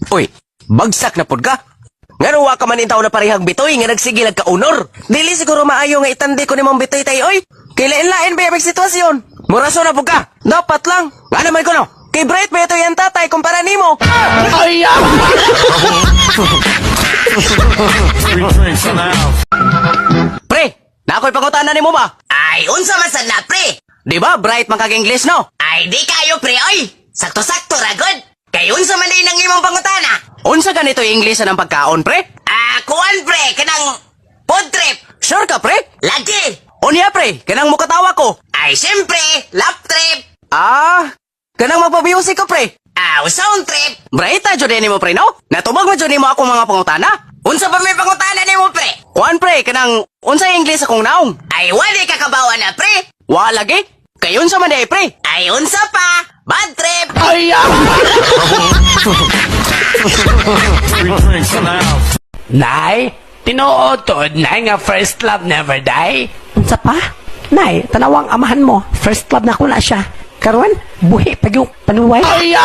Uy, bagsak na pud ka. Ngano wa ka man intaw na parehang bitoy nga nagsige lag kaunor? Dili siguro maayo nga itandi ko nimong bitoy tay oy. Kay lain-lain ba yung sitwasyon? Muraso na pud ka. Dapat lang. Ngano man ko no? Kay bright ba ito yan tatay kumpara nimo? Free drinks in the house. Pre, na ako'y pangutana nimo ba? Ay, unsa man sad na, pre? Di ba bright man kag English no? Ay, di kayo, pre, oy. Sakto-sakto ra gud. Kay unsa man din ang imong pangutana? Unsa ganito yung English ng pagkaon, pre? Ah, kuan, pre, kanang food trip. Sure ka, pre? Lagi. Unya, pre, kanang mukatawa ko. Ay, siyempre, lap trip. Ah, kanang magpa-music ko, pre. Ah, sound trip. Bright ta jud nimo, pre, no? Natubag mo jud nimo akong mga pangutana. Unsa pa may pangutana nimo, pre? Kuan, pre, kanang unsa yung English akong naong? Ay, wali ka kabawa na, pre. Wa lagi. Kay unsa man di, pre? Ay, unsa pa? Bad trip. Free drinks in the house. Nay, tinuod tuod nay nga first love never die. Unsa pa? Nay, tanawang amahan mo. First love na ko na siya. Karon, buhi pa yung panuway. Free